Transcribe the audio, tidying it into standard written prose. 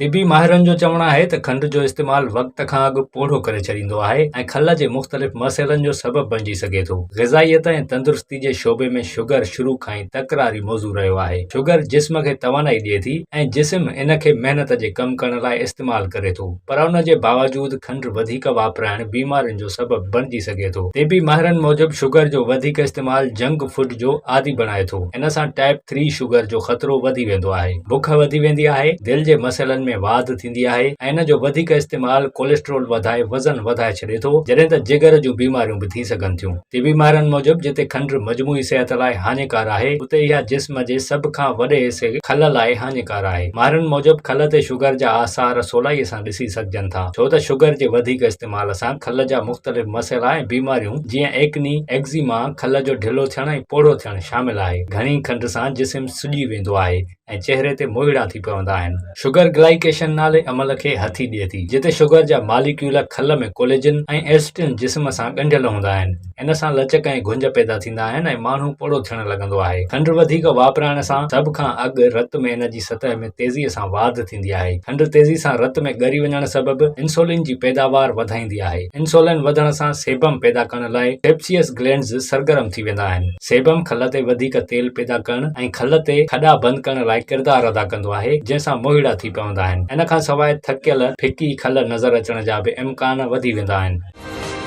طبي ماهرن جو چوڻ آهي ته کنڊ جو استعمال وقت کان اڳ پوڙهو ڪري ڇڏيندو آهي ۽ کل جي مختلف مسئلن جو سبب بڻجي سگهي ٿو. غذائيت ۽ تندرستي جي شعبي ۾ شگر شروع کان ئي تڪراري موضوع رهيو آهي. شگر جسم کي توانائي ڏئي ٿي ۽ جسم ان کي محنت جي ڪم ڪرڻ لاء استعمال ڪري ٿو پر ان جي باوجود کنڊ وڌيڪ واپرائڻ بيمارين جو سبب بڻجي سگهي ٿو. طبي ماهرن موجب شگر جو وڌيڪ استعمال جنڪ فوڊ جو عادي بڻائي ٿو. ان سان ٽائپ ٿري شگر جو خطرو وڌي ويندو آهي. بک وڌي ويندي آهي، دل جي مسئلن ۾ واڌ ٿيندي آهي ۽ ان جو وڌيڪ استعمال ڪوليسٽرول وڌائي وزن وڌائي ڇڏي ٿو، جڏهن ته جگر جون بيماريون به ٿي سگهن ٿيون. طبي ماهرن موجب جتي کنڊ مجموعي صحت لاء هاڃيڪار آهي، اتي اها جسم جي سڀ کان وڏي حصي کل لاء هاڃيڪار آهي. ماهرن موجب کل تي شگر جا آثار سولائي سان ڏسي سگهجن ٿا، ڇو ته شگر جي وڌيڪ استعمال سان کل جا مختلف مسئلا ۽ بيماريون جيئن ايڪني، ايگزيما، کل جو ڍلو ٿيڻ ۽ پوڙهو ٿيڻ شامل آهي. گهڻي کنڊ سان جسم سڄي ويندو آهي ۽ چهري تي موهيڙا ٿي پوندا آهن. شگر گلائيڪيشن نالي عمل کي هٿي ڏئي ٿي، جتي شگر جا ماليڪيول کل ۾ ڪوليجن ۽ ايلسٽن جسم سان ڳنڍيل هوندا آهن. ان سان لچڪ ۽ گهنج پيدا ٿيندا آهن ۽ ماڻهو پوڙهو ٿيڻ لڳندو آهي. کنڊ وڌيڪ واپرائڻ سان سڀ کان اڳ رت ۾ ان جي سطح ۾ تيزيء سان واڌ ٿيندي آهي. کنڊ تيزي سان رت ۾ ڳري وڃڻ سبب انسولين جي پيداوار وڌائيندي آهي. انسولين وڌڻ سان سيبم پيدا ڪرڻ لاء سيبسيئس گلينڊز سرگرم ٿي ويندا آهن. سيبم کل تي وڌيڪ تيل پيدا ڪرڻ ۽ کل تي کڏا بند ڪرڻ لاء ڪردار ادا ڪندو آهي، جنهن سان موهيڙا ٿي پوندا آهن. ان کان سواء ٿڪيل، ڦڪي کل نظر اچڻ جا به امڪان وڌي ويندا آهن.